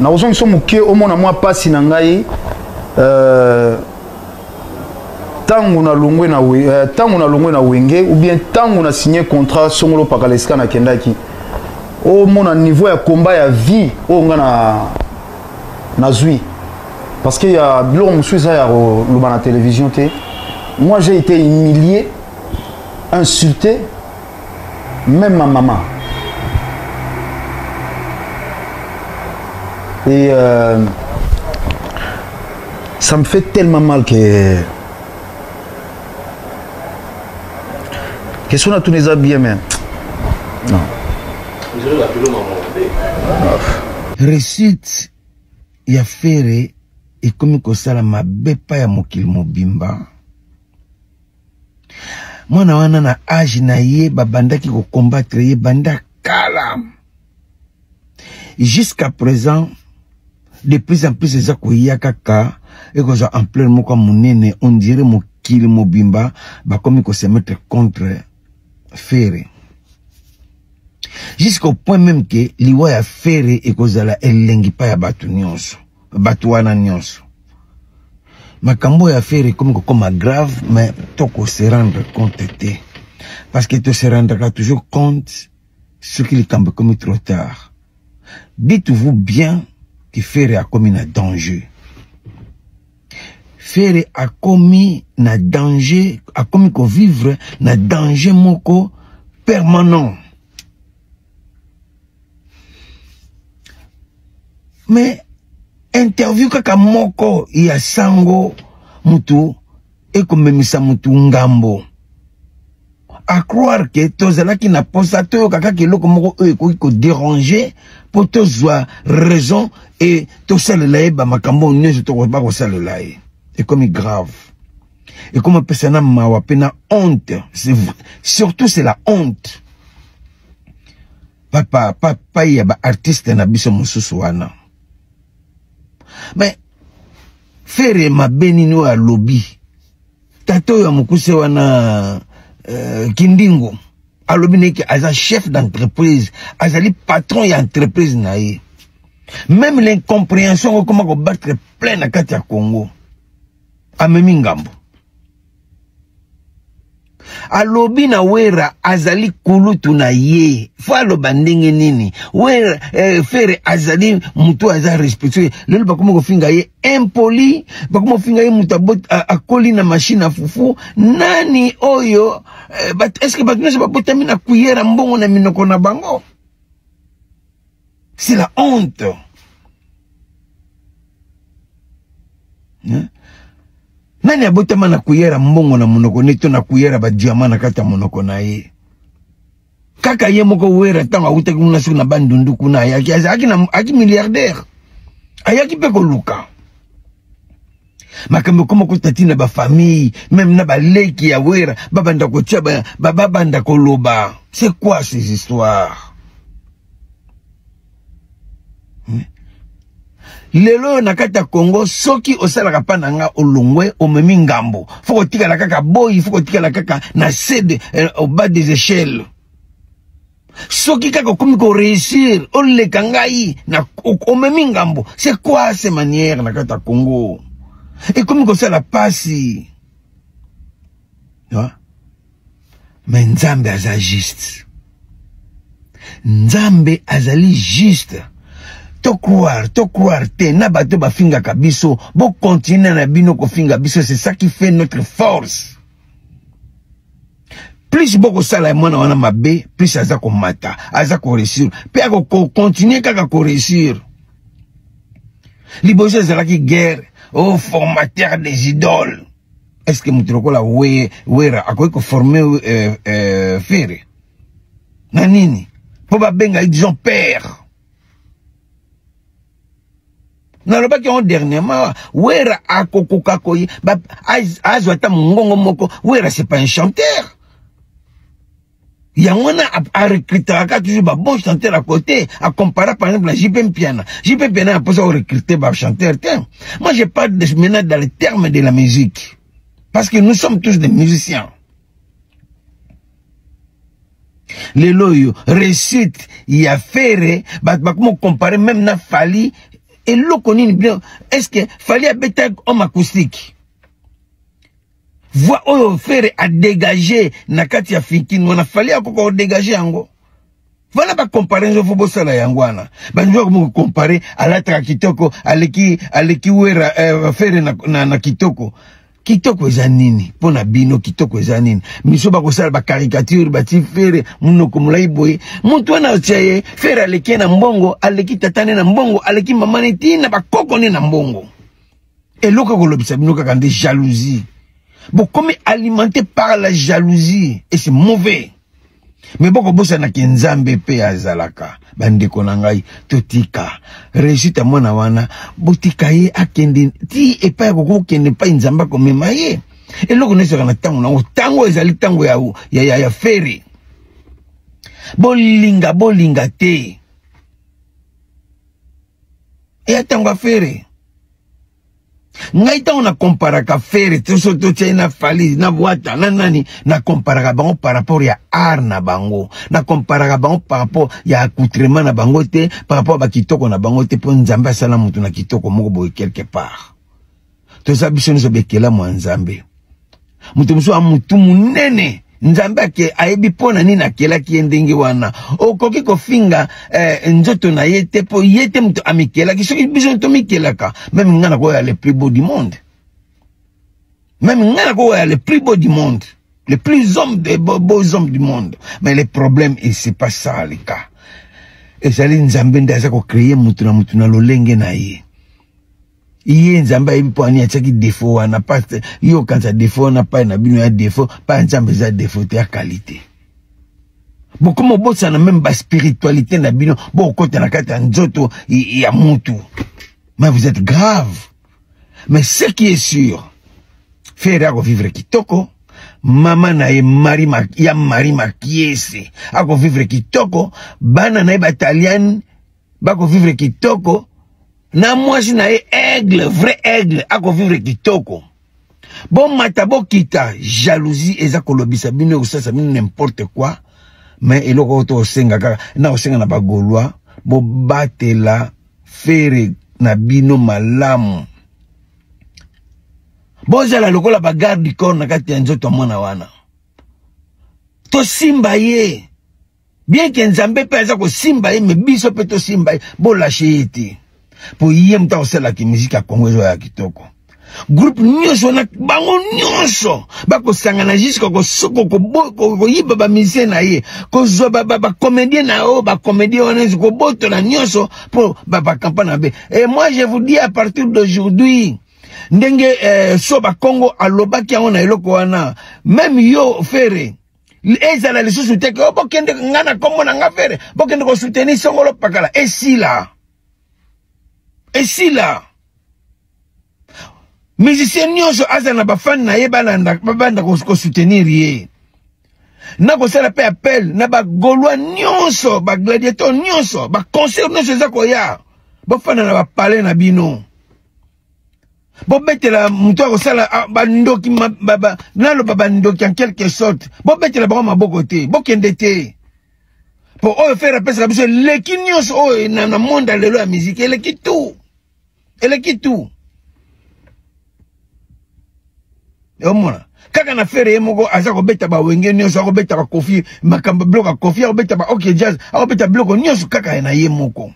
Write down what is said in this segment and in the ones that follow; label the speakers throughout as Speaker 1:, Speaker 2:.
Speaker 1: Nakozongisa moke omona mwa mpasi na ngai euh, ntango nalongwe na euh, ntango nalongwe na wenge ou bien ntango na signé contrat songolo pakala esika nakendaki omona niveau ya combat ya vie oyo nga na nazwi parce que ya biloko mosusu eza ya koloba na télévision te. Moi, j'ai été humilié, insulté, même ma maman. Et ça me fait tellement mal que question na tuna eza bien, mais non.
Speaker 2: Réussite ya Ferre ekomi kosala mabe pa ya mokili mobimba. Mwana wana na age na ye babandaki kocombattre ye banda kala jusqu'à présent. De plus en plus eza koya kaka, ekozwa ampleur moko ya monene. On dirait mokili mobimba bakomi kose mettre contre Ferre, jusqu'au point même ke liwa ya Ferre ekozala elengi pa ya bato nyonso, bato wana nyonso. Makambo ya Ferre ekomi kokoma grave, mais tokose rendre compte te, parce que tose rendraka toujours compte soki likambo ekomi trop tard. Dites-vous bien que Ferre akomi na danger. Ferre akomi na danger, akomi kovivre na danger moko permanent. Mais interview kaka moko ya sango mutu ekomemisa mutu ngambo, à croire que tozalaki na posa toyoka kaka eloko moko oyo ekoki kodéranger mpo tozwa raison e tosalela ye bamakambo oyo nyonso tokoba kosalela ye. Ekomi grave, ekomi opesa na mawa mpe na honte. Surtout c'est la honte, papa papa ya baartiste na biso mosusu wana. Mais Ferre mabe nini oyo alobi? Tata oyo ya mokuse wana, Kindingo, alobi neke aza chef d'entreprise, azali patron ya entreprise na ye. Même l'incompréhension okoma kobattre plein na kati ya Congo. Amemi ngambo, alobi na Wera azali kulutu na ye. Fo aloba ndenge nini? Wera, Ferre azali mutu aza respectueux. Lelo bakomi kofinga ye impoli, bakomi kofinga ye mutu akoli na machine ya fufu. Nani oyo est ce que bato nyonso babotami na kuyera mbongo na minoko na bango? C'est la honte, hein? Nani abotama na kuyera mbongo na monoko ne to na kuyera badiama na kati ya monoko na ye? Kaka ye moko Wera, ntango awutaki kuna soki na Bandundu kuna, ayaki azalaki ayaki milliardaire, ayaki mpe koluka makambo ekoma kota ntina bafamille, même na baleki ya Wera babanda kotia, babanda koloba. C'est quoi ces histoires? Lelo oyo na kati ya Congo, soki osalaka mpa na nga, olongwe, omemi ngambo, fo kotikala kaka boyi, fo kotikala kaka na se au bas des échelles. Soki kaka okomi koréussir, oleka ngai na omemi ngambo. C'est quoi ces manières na kati ya Congo? Ekomi kosala pasi, mais Nzambe aza juste, Nzambe azali juste. Tocroire, tocroire te na bato bafingaka biso, bokontinue na bino kofinga biso. C'est ça qui fait notre force. Plus bokosala ya mwana wana mabe, plus aza komata, aza koréussir mpe akokontinue kaka koréussir. Liboso ezalaki guerre au formateur des idoles. Est ce que moto lokola Wera akoki koforme Ferre na nini mpo babenga ye, disons, père? Nalobaki yango dernièrement, Wera akokoka koye azwa ata mongongo moko. Wera, c'est pas un chanteur. Yango wana arecrutaka toujours babon chanteur à côté. Acompara par exemple na JP Mpiana. JP Mpiana aposa korecruter bachanteur te. Moi, je parle de, maintenant dans le terme de la musique, parce que nous sommes tous des musiciens. Lelo oyo réussite ya Ferre, bato bakoma comparer même na Fally. Eloko nini bino? Est-ce que Fally abeta homme acoustique? Voix oyo Ferre a dégagé na kati ya Fikin wana, Fally akoka ko dégager yango. Voilà ba comparaison faut bosala yango wana. Ba nzo ko comparer alataka kitoko, aleki aleki wera Ferre na kitoko. Kitoko eza nini? Pona bino kitoko eza nini? Miso bakosala ba caricature bati Ferre munoko molai boye. Mutu wana atia ye Ferre aleki na mbongo, aleki tata ne na mbongo, aleki mama ne tina ba koko ne na mbongo. Eloko kolobisa bino kaka nde jalousie. Bokomi alimenté par la jalousie et c'est mauvais. Mais boko bosana ke Nzambe pe azalaka. Bandeko na ngai totika réussite ya mwana wana, botika ye akende ti epai akoki kokende, epai Nzambe akomema ye. Eloko nyonso ezalaka na ntango nango. Ntango ezali ntango ya Ferre. Bolinga bolinga te, eya ntango ya Ferre. Ngai ntango na komparaka Ferre to so totiai na Fally na Wata na nani, na komparaka bango par rapport ya art na bango, na komparaka bango par rapport ya accoutrement na bango te, par rapport ya bakitoko na bango te, mpo Nzambe asala moto na kitoko moko boye quelque part. Toza biso nyonso bekelamu ya Nzambe. Moto mosusu ya motu monene, Nzambe ake ayebi mpo na nini akelaki ye ndenge wana. Okoki kofinga nzoto na ye te, mpo ye te moto amikelaki. Soki biso tomikelaka, même nga nakoya le plus beau du monde, même nga nakoya le plus beau du monde, le plus homme des beaux, beaux hommes du monde. Mais le problème, et c'est pas ça le cas. Ezali Nzambe nde aza kocréer moto na moto na lolenge na ye. Ye Nzambe ayebi mpo ani atiaki défaut wana. Parce yo okanisa défaut wana pai na bino ya défaut, pai Nzambe eza défaut te, ya qualité. Bokoma obosana même ba spiritualité na bino, bokota na kati ya nzoto ya mutu. Mais vous êtes grave. Mais ce qui est sûr, Ferre akovivre kitoko, mama na ye Marie ya Marie Makiese akovivre kitoko, bana na ye bataliane bakovivre kitoko, na mwasi na ye aigle, vrai aigle akovivre kitoko. Bomata bokita, jalousie eza kolobisa bino, ekosalisa bino n'importe quoi. Mais eloko oyo tokosenga kaka, na kosenga na bagaulois, bobatela Ferre na bino malamu. Bozala lokola ba garde du corps na kati ya nzoto ya mwana wana. Tosimba ye. Bien que Nzambe pe aza kosimba ye, mais biso pe tosimba ye, bolâche ye te. Po ye moto akosalaki musique ya Congo ezo ya kitoko. Groupe nyonso wana, bango nyonso bakosangana jusqu'à koyiba ba musicien na ye, kozwa ba comédien na oyo, ba comédien wana nyonso, kobotola nyonso po ba campagne na be. Et moi je vous dis, à partir d'aujourd'hui, ndenge so ba Congo alobaki yango na eloko wana, même yo Ferre ezala lisusu te ke, oh, bokende nga na kombo na nga Ferre, bokende kosoutenir Songolo Pakala. Esila, esila. Musicien nyonso aza na bafani na ye, babanda kosoutenir ye. Na kosala pe appel na bagaulois nyonso, bagladiateur nyonso, baconcert nyonso eza koya, bofanda na bapalais na bino, bobetela moto akosala, ah, bandoki, naloba bandoki en quelque sorte, bobetela bango maboko te, bokende te. Po oyo Ferre apesaka biso eleki nyonso oyo na monde ya lelo ya musique, eleki tout, eleki tout. Omona kaka na Ferre ye moko aza kobeta bawenge nyonso, akobeta bakofi makambo, biloko ya Kofi, akobeta ba OK Jazz, akobeta biloko nyonso kaka na ye moko.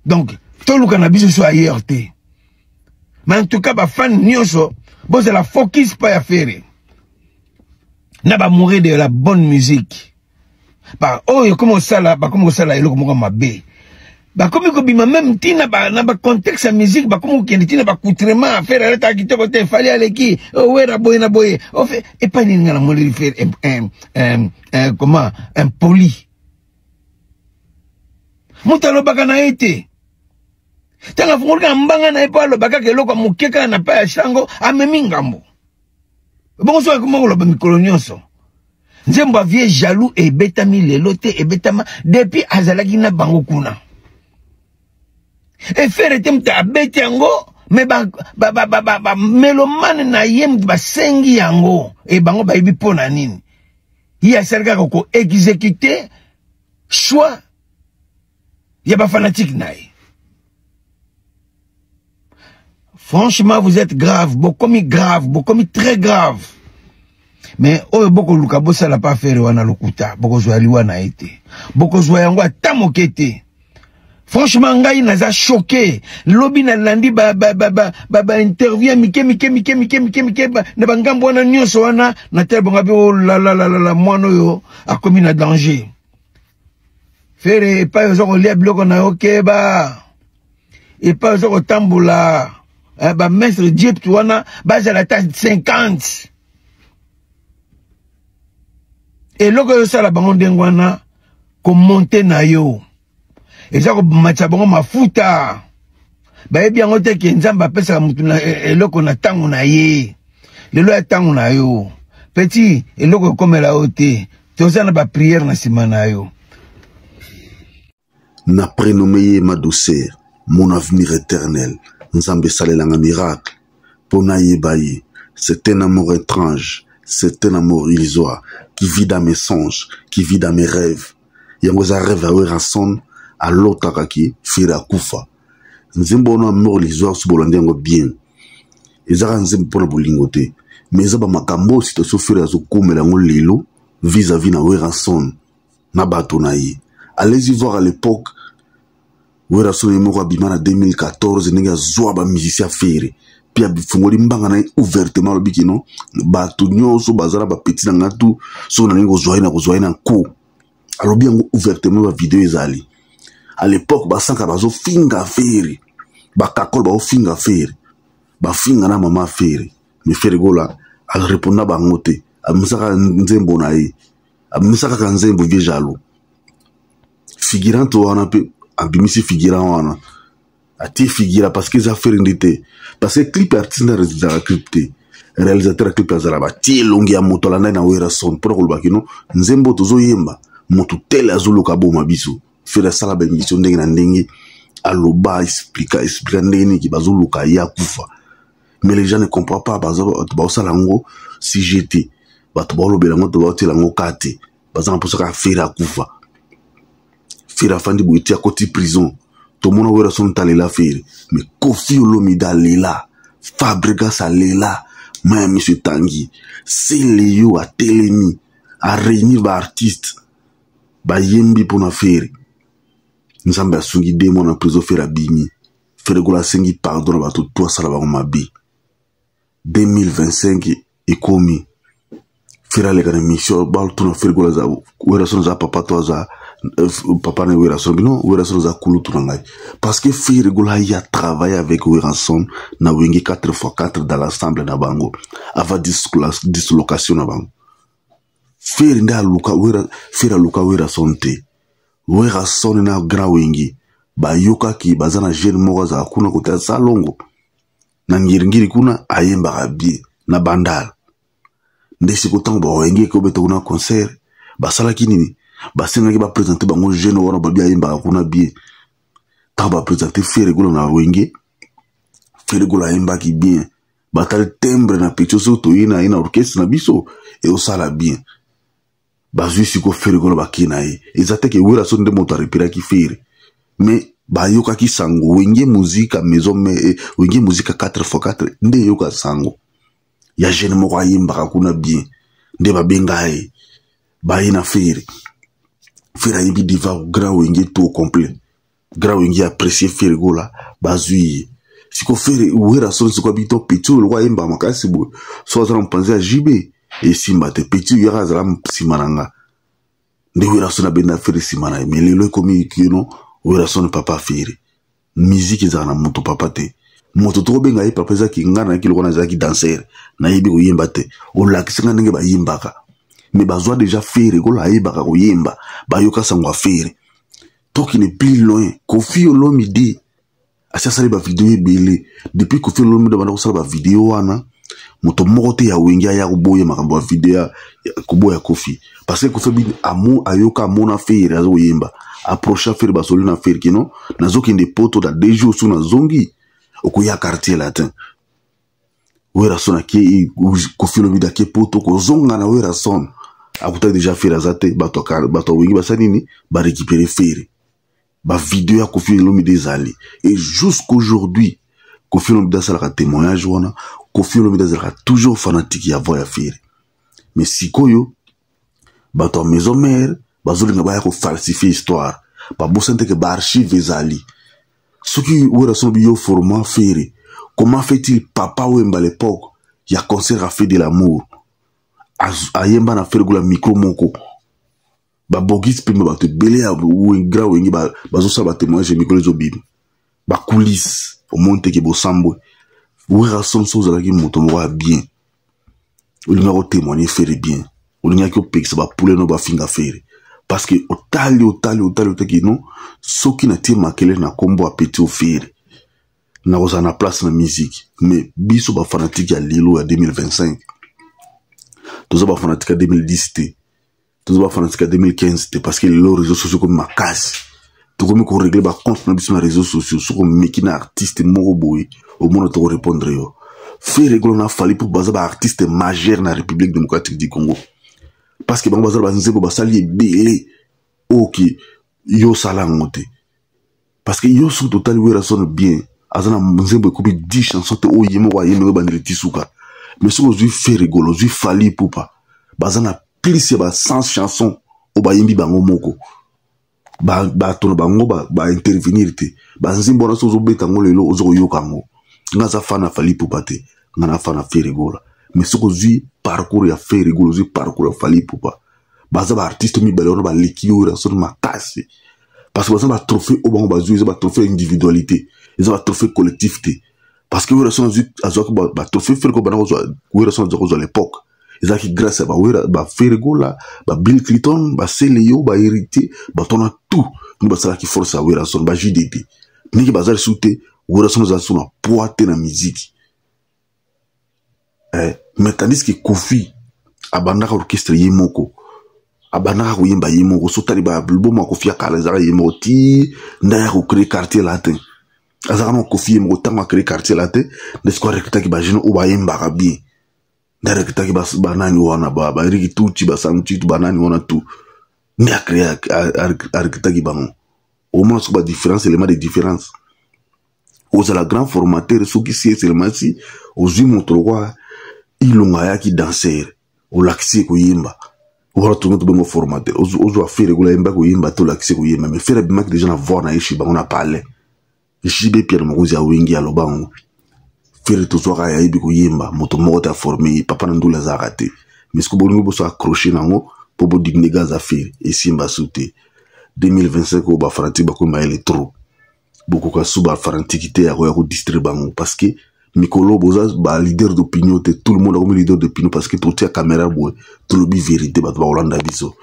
Speaker 2: Donc toluka na biso so ailleurs te. Mais en tout cas, bafan nyonso bozala focus pa ya Ferre na bamoureux de la bonne musique. Ba oyo ekomi kosala, bakomi kosala eloko moko mabe, bakomi kobima même ntina na bacontexte ya musique, bakomi kokende ntina baaccoutrement. Affaire alataka kitoko te, Fally aleki owera boye na boye. Ofe epai nini? Nga namoneli Ferre comment, impoli. Moto alobaka na ye te. Ntango afungoli kaka mbanga na ye mpo aloba kaka eloko ya moke kaka na pa ya shango, amemi ngambo. Bongo soki akoma koloba mikolo nyonso nzembo ya vieux jaloux, ebetami lelo te, ebetama depuis azalaki na bango kuna. E Ferre te moto abeti yango, mais bamélomane na ye moto basengi yango. E bango bayebi mpo na nini ye asali kaka koexécute choix. Ya ba fanatique na ye. Franchement, vous êtes grave, bokomi grave, bokomi très grave. Mais oyo bokoluka bosala pa Ferre wana lokuta, bokozwa liwa na ye te. Bokozwa yango ata moke te. Franchement, ngai naza choqué. Lobi na landi ba ba ba ba ba, ba interview ya mike mike mike mike mike mike ba, na ba ngambo wana nyonso wana na tele bonga be oh la la la la la mwana oyo akomi na danger. Ferre epai oza kolia biloko na yo keba. Epai oza kotambola eh, ba maître Egypte wana bazala ata 50. Eloko oyo osala bango ndenge wana komonte na yo eza komatisa bango mafuta. Bayebi yango te ke Nzambe apesaka motu na eloko na ntango na ye. Lelo ya ntango na yo petit, eloko ekomela yo te, toza na ba prière na nsima na yo.
Speaker 3: Na prénommé ye ma douceur, mon avenir éternel. Nzambe esalelanga miracle mpo nayeba ye. C'est un amour étrange, c'est un amour illusoire qui vit dans mes songes, qui vit dans mes rêves. Yango eza rêve ya Werrason, alotaka ki Ferre akufa. Nzembo wana amour illusoire, so bolandi yango bien, ezaka nzembo mpona bolingo te, mais eza bamakambo oyo situation Ferre azokomela yango lelo vis-à-vis na Werrason na bato na ye. Allez-y voir à l'époque Werrason ye moko abima na 2014 ndenge azwa ba musicien Ferre, puis afungoli mbanga na ye ouvertement, alobi kino bato nyonso baza na ba petit na nga tu, soki nalingi kozwa ye na kozwa ye na nko. Alobi yango ouvertement, ba video ezali. À l'époque basanka bazofinga Ferre, bakakole bazofinga Ferre, bafinga na mama Ferre, mais Ferre Gola arépondra bango te, abimisaka nzembo na ye, abimisaka kaka nzembo vieux jaloux. Figurante wana mpe abimisi figurant wana, atie figura parce que eza Ferre nde te, parce que clip artiste nde réalisaka clip te, réalisateur ya clip azala batie elongi ya moto alandai na Werrason mpona koloba kino nzembo tozoyemba moto tele azoluka boma biso. Ferre asala ba émission ndenge na ndenge, aloba explika explika ndenge nini bazoluka ye akufa, mais les gens ne comprennent pas. Bato baosala yango sujet te, bato baolobela yango to baotiela yango ka te, baza na mposa kaka Ferre akufa. Ferre afandi boye ti akoti prison, tomona Werrason talela Ferre, mais Koffi Olomide alela, Fabregas alela, maya miso etangi, Seleyo atelemi aréunir ba artiste bayembi mpona Ferre. Nzambe asungi 2 mois na prison, Ferre abimi. Ferre Gola asengi pardon na bato to asala bango mabe. 2025 ekomi, Ferre aleka na émission batuna Ferre Gola aza Werrason aza papa to aza papa na Werrason, bino Werrason aza kulutu na ngai, parce que Ferre Gola ya travailler avec Werrason na Wenge 4x4 dans l'ensemble na bango avant dislocation na bango. Ferre nde aluka Wera, Ferre aluka Werrason te. Werrason na grand Wenge bayokaki baza na jeune moko azala kuna kota salongo na ngiringiri kuna ayembaka bien na bandal. Nde siko ntango bawenge ekobeta kuna concert, basalaki nini? Basengaki baprésente bango jeune wana babi ayembaka kuna bien. Ntango baprésente Ferre Gola na Wenge, Ferre Gola ayembaki bien, batali timbre na petit soki toye na ye na orchestre na biso eosala bien. Bazwi siko Ferre Gola bake na ye. Eza te ke Werrason nde moto arepiraki Ferre, mais bayokaki sango Wenge Musica maison mais Wenge Musica 4x4 nde eyoka sango ya jeune moko ayembaka kuna bien, nde babenga ye baye na Ferre. Ferre ayembi diva grand Wenge tout complet, grand Wenge apprécié Ferre Gola, bazwi ye siko Ferre. Werrason siko abito petit oyo lokwa ayemba makasi boye, so aza na mopanzi ya JB esimba te, petit oyo yaka azala nsima na nga. Nde Werrason abenda Ferre nsima na ye, mais lelo ekomi kino Werrason papa Ferre. Musique ezala na moto papa te, moto tokobenga ye papa ezaki nga nayaki lokola nazalaki danser, nayebi koyemba te, olakisi nga ndenge bayembaka, mais bazwa déjà Ferre Gola ayebaka koyemba, bayoka sango ya Ferre. Tokende plus loin, Koffi Olomide asi asali ba video ebele. Depuis Koffi Olomide banda kosala ba video wana, moto moko te ya Wenge aya koboya makambo ya video ya koboya Koffi, parce que Koffi bini amu ayoka amona Ferre azoyemba, approcha Ferre, basoli na Ferre kino nazokende poto da 2 jours so nazongi okoya quartier latin. Werrason ake, Koffi Olomide ake poto kozonga na Werrason akutaki déjà Ferre aza te, bato ya Wenge basali nini, barécupérer Ferre. Bavideo ya Koffi Olomide ezali, et jusqu'aujourd'hui Koffi Olomide asalaka témoignage wana. Koffi Olomide azalaka toujours fanatique ya voix ya Ferre. Mais sikoyo bato ya Maison Mère bazolinga baya kofalsifie histoire, babosani teke baarchive ezali. Soki Werrason bi yo format Ferre, comment fait-il? Papa Wemba, à l'époque ya concert a fait de l'amour, ayemba na Ferre Gola micro moko. Babogisi mpe bato ebele ya grand Wenge bazosala batémoignage, mikolo ezobima, bacoulisse, omoni teke bosambwe. Werrason, so ozalaki moto moko ya bien, olingaki otémoigne Ferre bien, olingaki opekisa bapule no bafinga Ferre, parce que otali, otali, otali, otaki no, soki natie makelele na nkombo ya petit Ferre, nakozala na place na musique. Mais biso bafanatike ya lelo ya 2025, toza bafanatike ya 2010 te, toza bafanatike ya 2015 te, parce que lelo réseau sociaux komi makasi, tokomi korégler bacompte na biso na réseau sociaux. Soki omeki na artiste moko boye, omona tokorépondre yo. Ferre Gola na Fally mpo baza baartiste majeur na République démocratique du Congo, parce que bango baza na banzembo basali ebele oyo yo osala yango te. Parce que yo, soki totali Werrason bien, aza na nzembo ekomi 10 chanson te oyo ye moko ayembi oyo bandeli ti suka. Mais soki ozwi Ferre Gola, ozwi Fally Ipupa, baza na plus ya ba 100 chanson oyo bayembi bango moko, bato na bango baintervenir te. Banzembo wana, so ozobeta yango lelo, oza koyoka yango. Nga aza fan ya Fally Ipupa te, nga na fan ya Ferre Gola. Mais soki ozwi parcours ya Ferre Gola, ozwi parcours ya Fally Ipupa, baza baartiste mibale wana baleki oyo Werrason makasi, parce que baza batrophée oyo bango bazwi eza batrophée individualité, eza batrophée collectif te. Parce que Werrason azwaki batrophée, Ferre ko banda kozwa, Werrason azwaki kozwa l'époque, ezalaki grâce ya bawera, baFerre Gola, baBill Clinton, baSeleo, bahéritier, bato wana tout nde basalaki force ya Werrason. Ba JDT ndenge baza lisusu te, Werrason azala lisusu na poids te na musique. Mais tandis que Koffi abandaka orchestre ye moko, abandaka koyemba ye moko. So tali baalbum ya Koffi ya kala, ezalaka ye moko ti nde aya kocréer Quartier Latin. Azalaka na Koffi ye moko. Ntango acréer Quartier Latin, nde sikoyo arecrutaki bajeune oyo bayembaka bien, nde arecrutaki banani wana, baEric Tutsi, baSamtitu, banani wana tout, nde acréer, arecrutaki bango. Omona soki badifférence, élément de différence. Ozala grand formateur, soki si eselema si ozwi moto lokwa Ilonga, ayaki danser, olakisi ye koyemba wana, tongo tobengo formateur. Ozwa Ferre Gola, ayemba koyemba te, olakisi ye koyemba. Mais Ferre abimaki déjà na voix na ye chez bango na palais. JB Pierre, mokonzi ya Wenge, aloba yango: Ferre tozwaka, ayebi koyemba, moto moko te aforme ye, papa na ndula azalaka te. Mais soki bolingi boso accroche nango mpo bodimine gaz, affaire esimba su te. 2025 oyo, bafanatike bakomi mayele trop, bokoka su bafanatike te ya koya kodistraire bango, parce que mikolo boza baleader d'opinion te, tout le monde akomi leader d'opinion, parce que totia caméra boye, tolobi vérité, bato bakolanda biso.